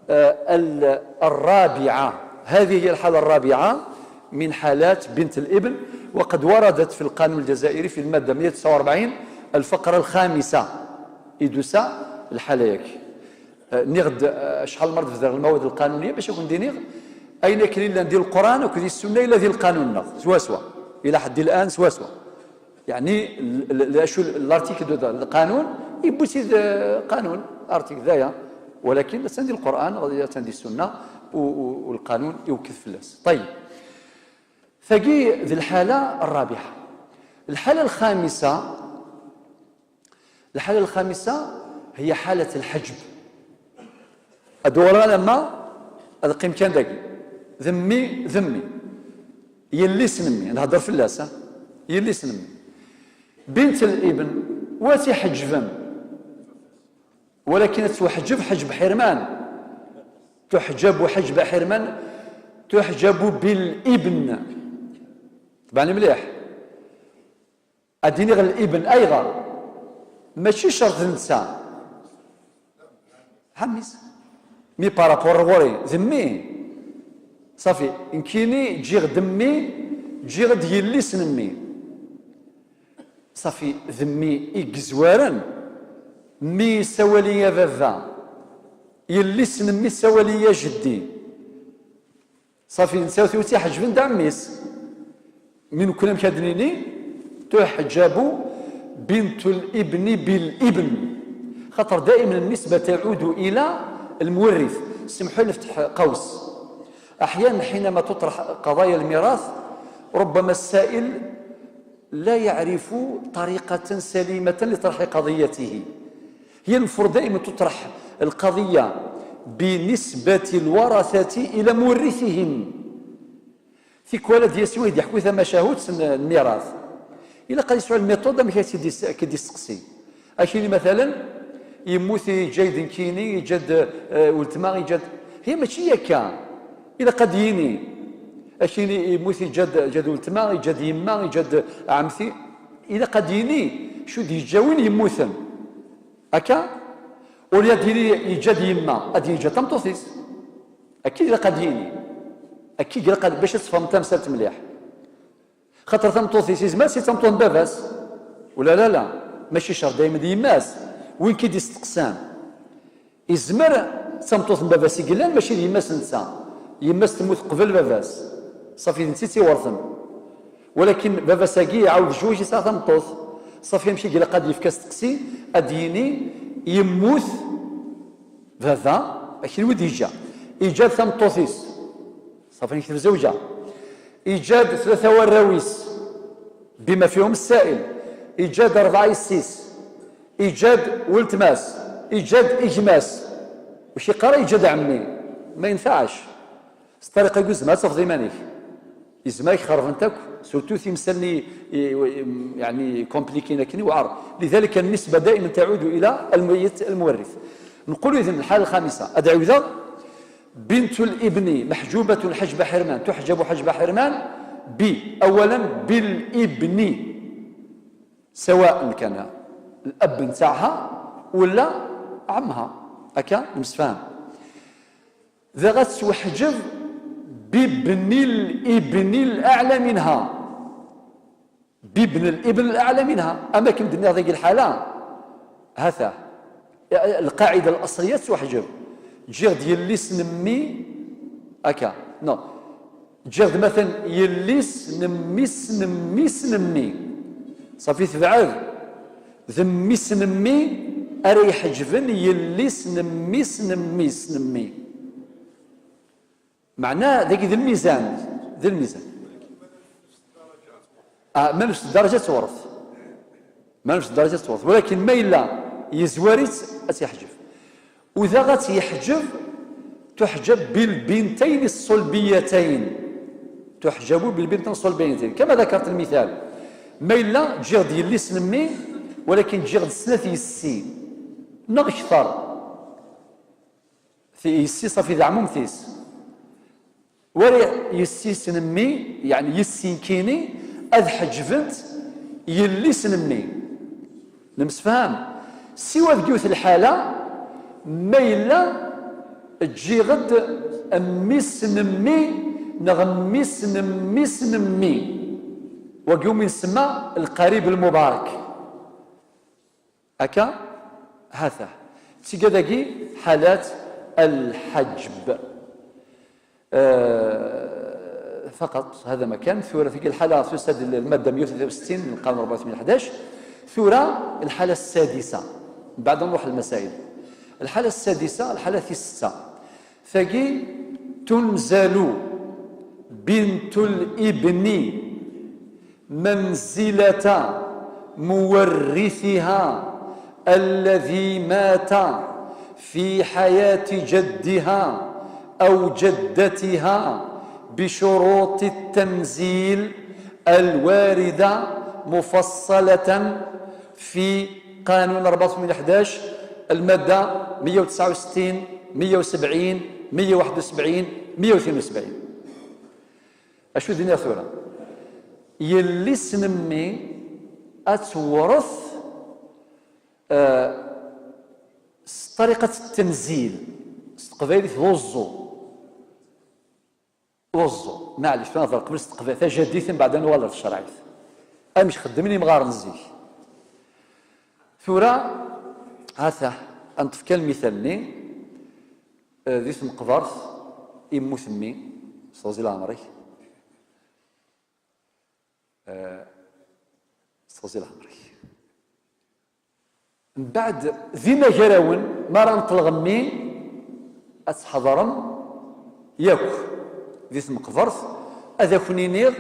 آه، ال-، الرابعة. هذه هي الحالة الرابعة من حالات بنت الابن، وقد وردت في القانون الجزائري في المادة مية وتسعة وأربعين الفقرة الخامسة. إدوسا الحالة ياك. آه، نغد، آه، شحال مرة في المواد القانونية باش يكون دي نغد. Ayen akken yellan di Lqur'an akked di Ssunna yella di lqanun-nneɣ swaswa. Ila ḥedd di l'an swaswa. Yeɛni, l-, l-, l-, acu, l'article de, de lqanun, yewwi-t-id, eh, qanun, article d aya. Walakin attan di Lqur'an, attan di Ssunna, u, u, u lqanun iwekked fell-as. Ṭayyeb. Tagi d lḥala rrabiɛa. Lḥala lxamisa, الحالة الخامسة هي حالة الحجب. Ad uɣaleɣ alamma ad qqim kan dagi. D mmi, d mmi. Yelli-s n mmi, nhedder fell-as, ha? Yelli-s n mmi. Bint l'ibn, wa tt-iḥeǧben. Walakin ad tweḥǧeb ḥeǧb ḥirman. Tuḥǧabu ḥeǧb ḥirman, tuḥǧabu bil ibn. Tebɛen mliḥ. Ad d-iniɣ l'ibn, ayɣer? Mačči cert d netta. Ɛemmi-s. Mi par rapport ɣur-i, d mmi. Safi, nekkini ǧǧiɣ-d mmi, ǧǧiɣ-d yelli-s n mmi. Safi, d mmi i yezwaren. Mmi yessawal-iyi a baba. Yelli-s n mmi tessawal-iyi a jeddi. Safi, netta ur tt-iḥeǧben d ɛemmi-s. Mi nekkni amek ad d-nini? Tuḥǧabu bintu l'ibni bil ibn. Xaṭer daimen النسبة تعود إلى المورث. Semḥu lfetḥ qaws. أحيانا حينما تطرح قضايا الميراث ربما السائل لا يعرف طريقة سليمة لطرح قضيته. هي المفروض دائما تطرح القضية بنسبة الورثة إلى مورثهم. Tikwal ad d-yas yiwen ad d-yeḥku tamacahut n lmirat. Ilaq ad yesɛu lmiṭud amek ad k-id-yesteqsi. Akini, matalen, yemmut, yeǧǧa-d nekkini, yeǧǧa-d, eh, weltma, yeǧǧa-d. Hi, mačči akka. Ilaq ad d-yini. Akini, yemmut, yeǧǧa-d, yeǧǧa-d weltma, yeǧǧa-d yemma, yeǧǧa-d ɛemti. Ilaq ad d-yini, cu d-yeǧǧa win yemmuten. Akka? Ur ad d-yini, yeǧǧa-d yemma, ad yeǧǧa tameṭṭut-is. Akka ilaq ad d-yini. Akka ilaq ad, bac ad tfehmeḍ tamsalt mliḥ. Xaṭer tameṭṭut-is, yezmer si tameṭṭut n baba-s. Ula la la, mačči cert daymen d yemma-s. Win k-id-isteqsan. Yezmer d tameṭṭut n baba-s i yellan, mačči d yemma-s netta. Yemma-s temmut qbel baba-s. Safi, d netta i tt-iwerten. Walakin baba-s-agi iɛawed jwaj, yesɛa tameṭṭut. Safi, amek i ilaq ad yefk asteqsi, ad d-yini, yemmut baba, akken wid yeǧǧa. Yeǧǧa-d tameṭṭut-is. Safi, nekteb zawǧa. Yeǧǧa-d tlata warraw-is, bima fihum ssail. Yeǧǧa-d rebɛa yessi-s. Yeǧǧa-d weltma-s. Yeǧǧa-d gma-s. Ur k-iqqar ara yeǧǧa-d ɛemmi. Ma yenfaɛac. S ṭṭariqa-agi tzemreḍ ad tafeḍ iman-ik. Yezmer ad k-xerben akk, surtout timsal-nni, i, i, yeɛni, compliqué akken iwɛer. لذلك النسبة دائما تعود إلى الميت المورث. نقول إذن الحالة الخامسة، ad ɛiwdeɣ, بنت الابن محجوبة حجب حرمان، تحجب حجب حرمان ب، أولا بالابن، سواء كان الأب نتاعها ولا عمها، هكا نمسفهم. Daɣ ad tettweḥǧeb بابن الابن الأعلى منها. بابن الابن الأعلى منها. Ama akken d-nniɣ dagi lḥala, ha-t-a. Lqaɛida laṣliya tettweḥǧeb. Ǧǧiɣ-d yelli-s n mmi, akka, non. Ǧǧiɣ-d, matan, yelli-s n mmi-s n mmi-s n mmi. Safi, tebɛed. D mmi-s n mmi ara iḥeǧben yelli-s n mmi-s n mmi-s n mmi. Meɛna, dagi d lmizan, d lmizan. Ah, ma nefs ddaraja ad tewret. Ma nefs ddaraja ad tewret. Walakin ma yella yezwar-itt, ad tt-yeḥǧeb. U daɣ ad tt-yeḥǧeb, tuḥǧab bilbintayn ṣṣulbiyatayn. Tuḥjabu bilbintayn ṣṣulbiyatayn. Kama dakart lmital. Ma yella ǧǧiɣ-d yelli-s n mmi, walakin ǧǧiɣ-d snat yessi. Neɣ kter. Ti-, yessi ṣafi d ɛmumt-is. War yessi-s n mmi, yeɛni yessi nekkini, ad ḥeǧbent yelli-s n mmi. Nemsefham? Siwa deg yiwet lḥala, ma yella ǧǧiɣ-d mmi-s n mmi neɣ mmi-s n mmi-s n mmi. Wagi umi nsemma lqarib lmubarek. Akka, ha-t-a. Tigad-agi, حالات الحجب. آه، فقط هذا ما كان. ثورة في الحالة، تسد المادة مية وثلاثة وستين من القانون أربعة وثمانين حداش. ثورة الحالة السادسة، بعد نروح المسائل. الحالة السادسة، الحالة في ستة، ثقي تنزل بنت الابن منزلة مورثها الذي مات في حياة جدها أو جدتها بشروط التنزيل الواردة مفصلة في قانون أربعة وثمانين حداش، المادة مية وتسعة وستين، مية وسبعين، مية وواحد وسبعين، مية وثنين وسبعين. Acu d-nniɣ tura? Yelli-s n mmi ad tewret, eh, s ṭṭariqat n tenzil, s teqbaylit d uẓẓu. Uẓẓu, maɛlic, nehḍer qbel s teqbaylit tajadit, mbeɛd ad nuɣal ɣer tcerɛit. Amek xeddmen imɣaren zik. Tura, ha-t-a, ad neṭṭef kan lmital-nni, eh, di tmeqbert, immut mmi, s teɣzi leɛmer-ik. Eh, s teɣzi leɛmer-ik. Mbeɛd, d imagrawen, mi ara neṭleɣ mmi, ad tḥeḍrem yakk di tmeqbert, ad akwen-iniɣ,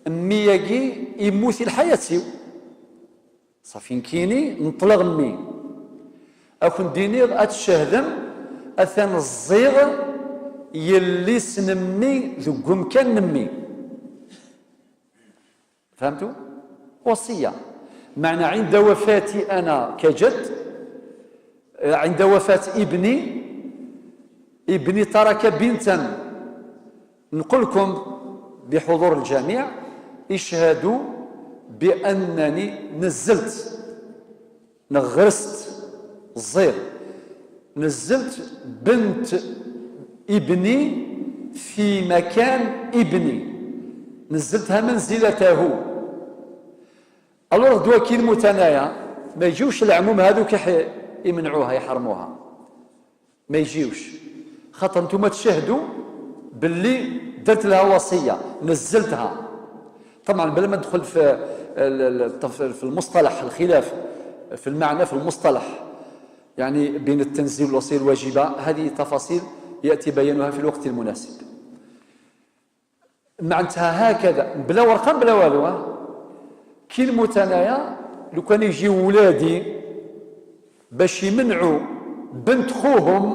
mmi-agi immut i lḥayat-iw. Ṣafi, nekkini neṭleɣ mmi. Ad kwen-d-iniɣ, ad tcehdem, atan ẓẓiɣ yelli-s n mmi deg umkan n mmi. فهمتوا؟ وصية. معنى عند وفاتي أنا كجد، آه، عند وفاة ابني، ابني ترك بنتا، نقول لكم بحضور الجميع، اشهدوا بأنني نزلت، نغرست، الزير، نزلت بنت ابني في مكان ابني، نزلتها منزلته. الوغ دوا كي المتنايا، ما يجيوش العموم هذوك يح-، يمنعوها، يحرموها. ما يجيوش. خاطر نتوما تشهدوا باللي درت لها وصية، نزلتها. طبعًا بلا ما ندخل في ال-، ال-، التف-، في المصطلح، الخلاف في المعنى، في المصطلح، يعني بين التنزيل والوصية الواجبة، هذه تفاصيل يأتي بيانها في الوقت المناسب. معناتها هكذا، بلا ورقة، بلا والو، ها؟ كي المتنايا، لو كان يجي ولادي باش يمنعوا بنت خوهم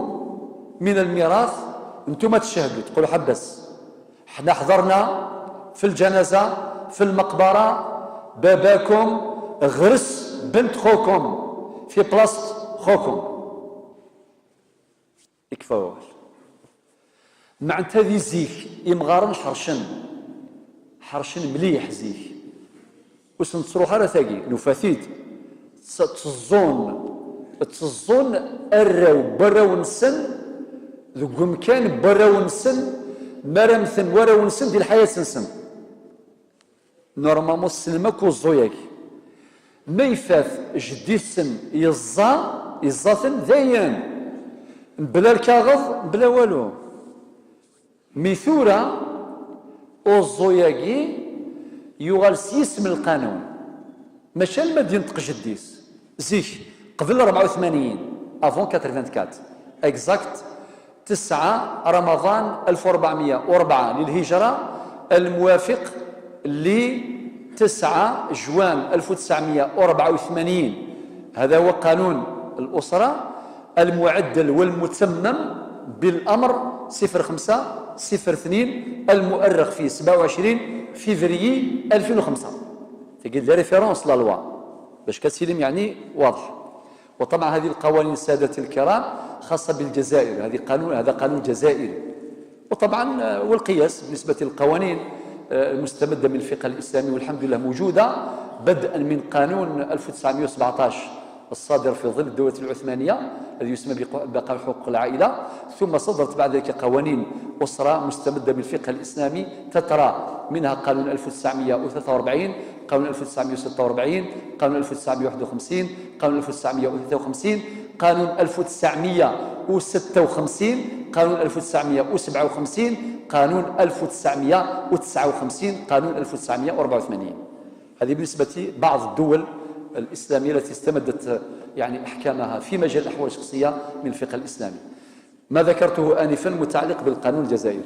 من الميراث، نتوما تشهدوا، تقولوا: "حبس، حنا حضرنا في الجنازة، في المقبرة، باباكم غرس بنت خوكم في بلاصة خوكم". يكفى وغل. معناتها ذي زيك، إمغارن حرشن. حرشن مليح زيك. وسن تصروح على ثاقي، نفاثيد. تص-، تصزون. تصزون أراو براو نسن، ذو مكان براو نسن، مرمثن وراو نسن دي الحياة نسن. Normalement, ssnem akk uẓẓu-yagi. Ma ifat jeddi-tsen yeẓẓa, yeẓẓa-ten, dayen. Mebla lkaɣeḍ, mebla walu. Mi tura, uẓẓu-yagi yuɣal s yisem n lqanun. Mačči alma d-yenṭeq jeddi-s. Zik, qbel rebɛa u tmanyin, avant quatre-vingt-quatre, exact, tesɛa Ramaḍan ألف وأربعمية وأربعة للهجرة، الموافق ل تسعة جوان ألف وتسعمية وأربعة وثمانين. هذا هو قانون الأسرة المعدل والمتمم بالأمر صفر خمسة صفر اثنين، المؤرخ في سبعة وعشرين février ألفين وخمسة. تجد la référence la loi. باش كتسلم يعني واضح. وطبعًا هذه القوانين سادتي الكرام خاصة بالجزائر، هذه قانون، هذا قانون جزائري. وطبعًا، آه، والقياس بالنسبة للقوانين، آه، المستمدة من الفقه الإسلامي والحمد لله موجودة، بدءًا من قانون ألف وتسعمية وسبعطاش الصادر في ظل الدولة العثمانية الذي يسمى بق-، بقانون حقوق العائلة، ثم صدرت بعد ذلك قوانين أسرة مستمدة من الفقه الإسلامي تترى، منها قانون ألف وتسعمية وثلاثة وأربعين، قانون ألف وتسعمية وستة وأربعين، قانون ألف وتسعمية وواحد وخمسين، قانون ألف وتسعمية وثلاثة وخمسين، قانون ألف وتسعمية وستة وخمسين، قانون ألف وتسعمية وسبعة وخمسين، قانون ألف وتسعمية وتسعة وخمسين، قانون ألف وتسعمية وأربعة وثمانين. هذه بالنسبة لبعض الدول الإسلامية التي استمدت، يعني، أحكامها في مجال الأحوال الشخصية من الفقه الإسلامي. ما ذكرته آنفا متعلق بالقانون الجزائري.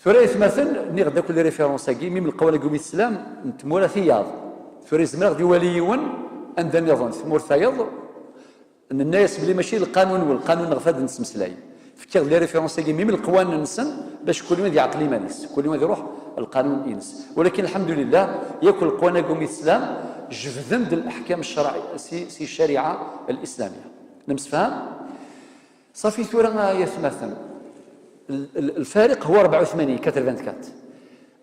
Tura, aytmaten, nniɣ-d akk les références-agi, même lqawan-agi umi teslam, n tmura tiyaḍ. Tura, yezmer ad ɣ-d-iwali yiwen anda nniḍen, tmurt tayeḍ, nenna-yas belli mačči d lqanun, n lqanun ɣef ad nettmeslay. Fkiɣ-d les références-agi, même lqawan-nsen, bac kul yiwen ad yeɛqel iman-is, kul yiwen ad iruḥ lqanun-ines. Walakin, lḥemdulillah, yakk lqawan-agi umi teslam, jebden-d leḥkam ccerɛi, si, si ccariɛa al-islamiyya. Nemsefham? Ṣafi, tura, ay atmaten, l-, l-, lfariq huwa rebɛa u tmanyin, quatre-vingt-quatre.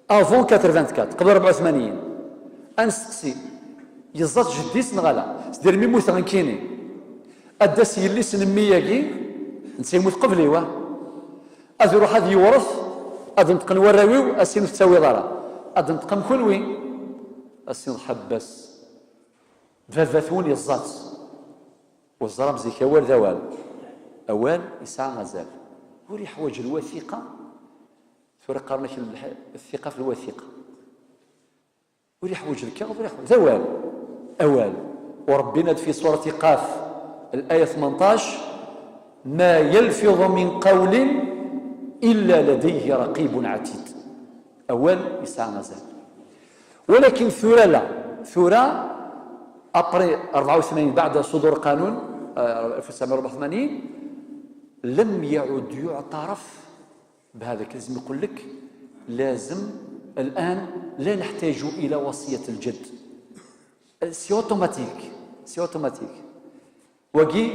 Avant quatre-vingt-quatre, qbel rebɛa u tmanyin. Ad nesteqsi, yeẓẓa-tt jeddi-s neɣ ala? C'est-à-dire, mi mmuteɣ nekkini, ad d-tas yelli-s n mmi-agi, netta yemmut qbel-iw, ah. Ad iruḥ ad yewret, ad neṭqen warraw-iw, a sin ur tettawiḍ ara. Ad neṭqen kunwi, a sin ḥebbes. Baba-twen yeẓẓa-tt. Ur teẓram zik awal d awal. Awal yesɛa azal. Ur yeḥwaǧ lwathiqa. Tura qqaren-ak lḥ-, الثقة في الوثيقة. Ur yeḥwaǧ lkaɣeḍ, ur yeḥwaǧ. D awal. Awal. Ur Ṛebbi yenna-d fi surati Qaf, الآية ثمنطاش: ما يلفظ من قول إلا لديه رقيب عتيد. Awal yesɛa azal. Walakin tura la, tura, après أربعة وثمانين, بعد صدور قانون, euh, ألف وتسعمية وأربعة وثمانين, لم يعد يعترف بهذا. لازم يقول لك، لازم الآن لا نحتاج إلى وصية الجد. C'est automatique, c'est automatique. Wagi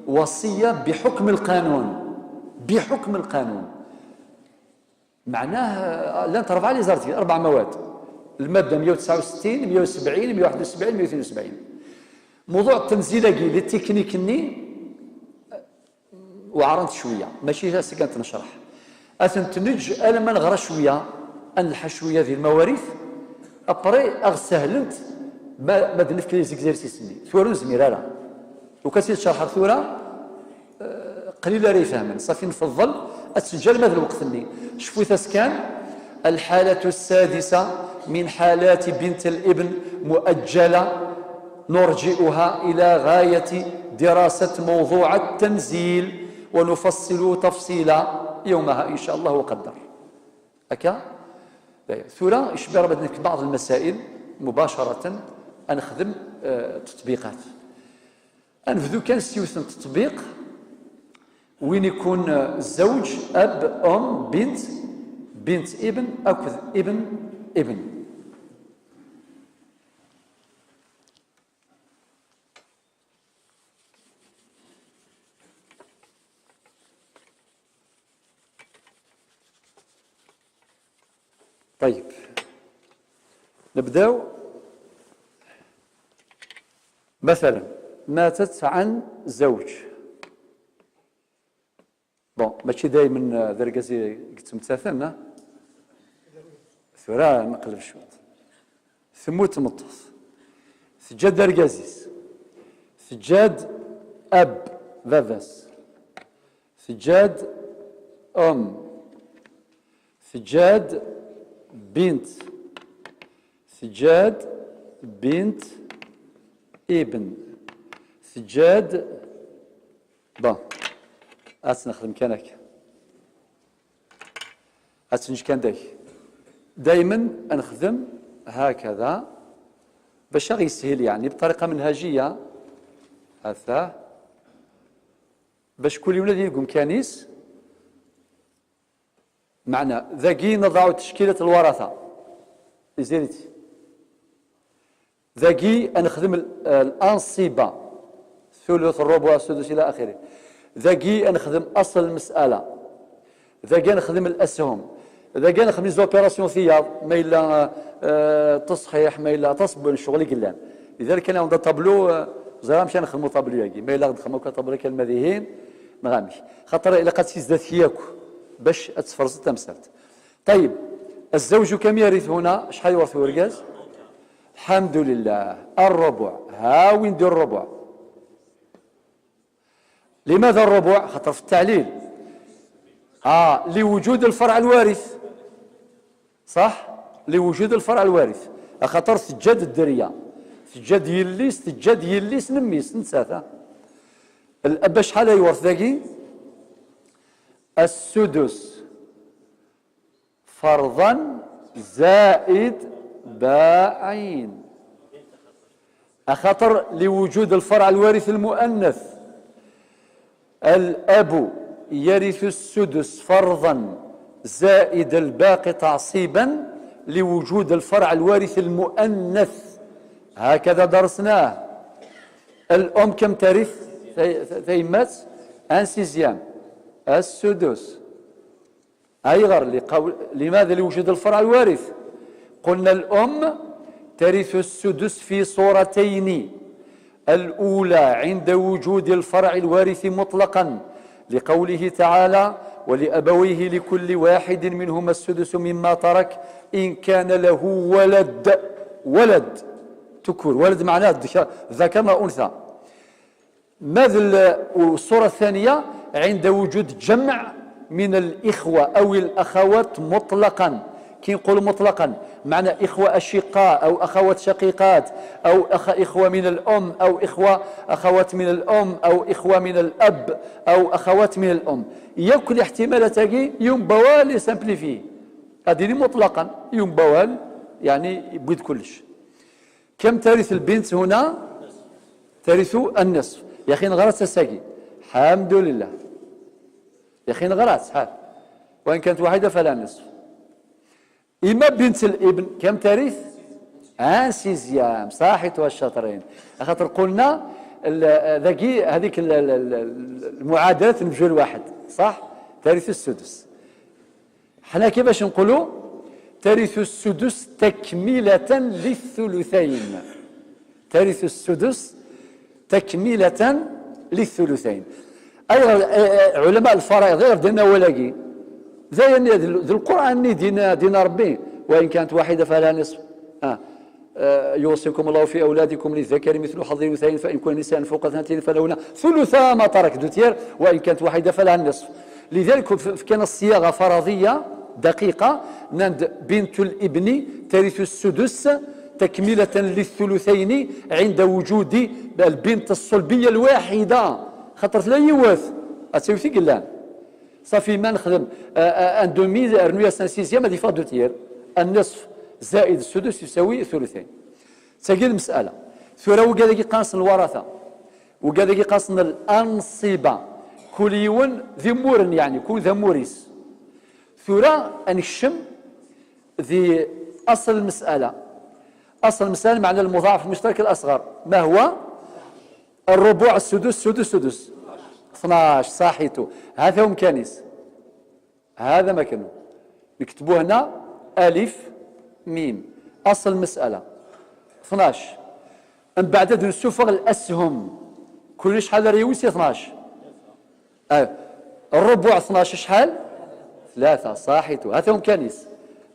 وصية بحكم القانون، بحكم القانون. معناه، آه، llant rebɛa les articles, أربع مواد. المادة مية وتسعة وستين، مية وسبعين، مية وواحد وسبعين، مية وثنين وسبعين. موضوع التنزيل-agi, les techniques-nni, weɛrent cwiya, mačči d ass-agi ad t-necreḥ. Ad tent-neǧǧ alamma neɣra cwiya, ad nelḥa cwiya di lmawarit, après ad ɣ-sehlent ma, ma d-nefk les exercices-nni. Tura ur nezmir ara. Ukan tt-id-cerḥeɣ tura, eh, qlil ara ifehmen. Ṣafi, nfeḍḍel ad tt-neǧǧ alma d lweqt-nni. Cfut-as kan: الحالة السادسة من حالات بنت الابن مؤجلة، نرجئها إلى غاية دراسة موضوع التنزيل ونفصل تفصيلا يومها إن شاء الله وقدر. Akka? Tura, icebbi Rebbi ad nekk بعض المسائل مباشرة, ad nexdem, eh, تطبيقات. Ad nebdu kan s yiwet n تطبيق, win ikun, eh, زوج, أب, أم, بنت, بنت ابن akked ابن ابن. طيب. نبداو. مثلا، ماتت عن زوج. Bon, mačči daymen, ah, d argaz i yettmettaten, ah? Tura nqelleb cwiṭ. Temmut tmeṭṭut. Teǧǧa-d argaz-is. Teǧǧa-d أب, baba-s. Teǧǧa-d أم. Teǧǧa-d بنت. Teǧǧa-d بنت ابن. Teǧǧa-d, bon, ad tt-nexdem kan akka. Ad tt-neǧǧ kan dagi. Daymen ad nexdem هكذا, bac ad aɣ-yeshil, يعني, بطريقة منهجية. Ata. Bac kul yiwen ad yili deg umkan-is. Meɛna, dagi نضع تشكيلة الورثة. Izirit. Dagi ad nexdem l-, الأنصبة. الثلث، الربع، السدس إلى آخره. Dagi ad nexdem أصل المسألة. Dagi ad nexdem الأسهم. Dagi ad nexdem les opérations tiyaḍ, ma yella, eh, تصحيح, ma yella تصبن, ccɣel i yellan. لذلك كان عندنا tableau, eh, ẓriɣ amek ad nexdem tableau-agi. Ma yella ad nexdem akk tableau kan ma dihin, neɣ amek. Xaṭer ilaq ad tt-izdat yakk bac ad tferẓeḍ tamsalt. طيب, الزوج كم يرث هنا؟ Acḥal yewṛet urgaz? الحمد لله. الربع. Ha win d الربع. لماذا الربع؟ خاطر في التعليل. آه، لوجود الفرع الوارث. صح؟ لوجود الفرع الوارث. خاطر تجد الدرية. تجد يليس، تجد يليس نميس، نساتا. الأب شحال يورث داكي؟ السدس فرضا زائد باعين. أخاطر لوجود الفرع الوارث المؤنث، الأب يرث السدس فرضا زائد الباقي تعصيبا لوجود الفرع الوارث المؤنث. هكذا درسناه. الأم كم ترث؟ تي-، تيمات؟ أن سيزيام. السدس. أيغر لقول، لماذا؟ لوجود الفرع الوارث. قلنا الأم ترث السدس في صورتين. الأولى عند وجود الفرع الوارث مطلقا، لقوله تعالى: "ولأبويه لكل واحد منهما السدس مما ترك إن كان له ولد". ولد، تكور، ولد معناه ذك-، ذكر أو أنثى. ماذا ال-، والصورة الثانية عند وجود جمع من الإخوة أو الأخوات مطلقا. كي نقول مطلقا، معنى إخوة أشقاء أو أخوات شقيقات أو أخ-، إخوة من الأم أو إخوة أخوات من الأم أو إخوة من الأب أو أخوات من الأم. ياك الاحتمالات هاكي ينبوال سامبليفي. هذه مطلقا ينبوال، يعني يبويد كلش. كم ترث البنت هنا؟ ترث النصف. يا أخي نغرات الساقي. الحمد لله. يا أخي نغرات، ها. وإن كانت واحدة فلا نصف. إما بنت الابن، كم ترث؟ ان سيزيام، صحيتو الشاطرين. خاطر قلنا ال-، ذاكي هذيك ال-، ال-، ال-، المعادلة المجهول واحد، صح؟ ترث السدس. حنا كيفاش نقولوا؟ ترث السدس تكملة للثلثين. ترث السدس تكملة للثلثين. أيضا، آه، آه، علماء الفرائض غير دينا ولاقي. زي إن ذي القرآن دينا، دينا ربي: "وإن كانت واحدة فلها نصف". آه. آه، "يوصيكم الله في أولادكم للذكر مثل حظ الأنثيين فإن كن نساء فوق اثنتين فلهن ثلثا ما ترك"، دوتير، "وإن كانت واحدة فلها النصف". لذلك ف-، كان الصياغة فرضية دقيقة، نند بنت الابن ترث السدس تكملة للثلثين عند وجود البنت الصلبية الواحدة، خاطر لا يوث، أتسوي في قلان. صافي، ما نخدم، آه، آه، ان دومي، رنويا سان سيزيام، هذه فا دوتير. النصف زائد السدس يساوي ثلثين. تاقي المسألة. ثورة وقال لك قانص الورثة. وقال لك قانص الأنصبة. كل يون ذي مورن، يعني، كون ذا موريس. ثورة أنكشم ذي أصل المسألة. أصل المسألة معنى المضاعف المشترك الأصغر. ما هو؟ الربع، السدس، سدس، سدس. اثناش، صحيتو. هذا هو مكانيس. هذا ما كانوا. نكتبوه هنا ألف ميم. أصل المسألة اثناش. من بعد نسوفغ الأسهم. كل شحال ريوسي؟ اثناش. آه. الربع اثناش شحال؟ ثلاثة. صحيتو. هذا هو مكانيس.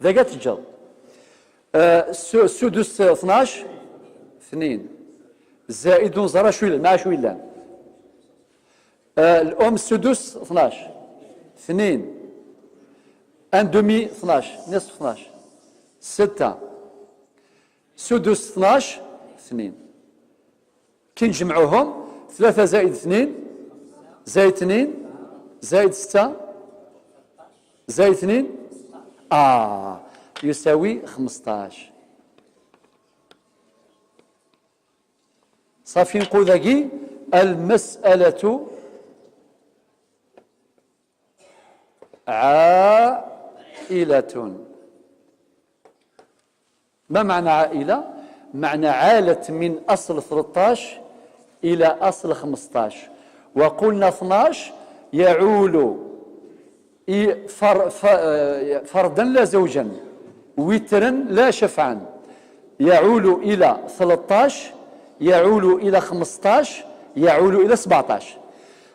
ذا قاعد تجر. آه، الس-، السدس اثناش، اثنين. زائد زرا شويلان، مع شويلان. آه، الأم السدس اثناش، اثنين. ان دومي اثناش، نصف اثناش، ستة. سدس اثناش، اثنين. كي نجمعوهم، ثلاثة زائد اثنين، زائد اثنين، زائد ستة، زائد اثنين، آه، يساوي خمسطاش. صافي، نقول ذاكي المسألة عائلة. ما معنى عائلة؟ معنى عالت من أصل ثلطاش إلى أصل خمسطاش. وقلنا اثناش يعول إي فر-، ف-، آه، فردا لا زوجا، وترا لا شفعا، يعول إلى ثلطاش، يعول إلى خمسطاش، يعول إلى سبعطاش.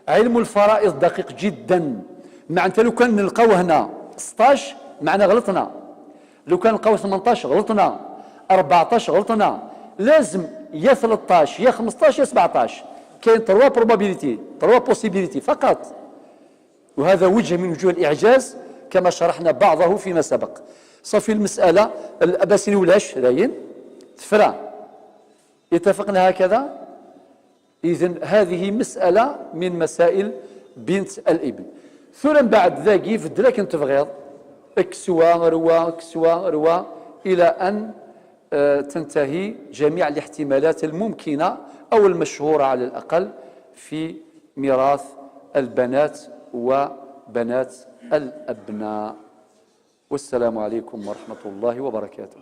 علم الفرائض دقيق جدا. معناتها لو كان نلقاو هنا سطاش، معنى غلطنا. لو كان نلقاو ثمنطاش، غلطنا. أربعطاش، غلطنا. لازم يا ثلطاش، يا خمسطاش، يا سبعطاش. كاين trois probabilités، trois possibilités فقط. وهذا وجه من وجوه الإعجاز كما شرحنا بعضه فيما سبق. صافي المسألة، الأباسين ولاش راين تفرع. اتفقنا هكذا؟ إذن هذه مسألة من مسائل بنت الابن. ثم بعد ذاك يفد لك انت بغيض اكسوا روا اكسوا روا إلى أن آه، تنتهي جميع الاحتمالات الممكنة أو المشهورة على الأقل في ميراث البنات وبنات الأبناء. والسلام عليكم ورحمة الله وبركاته.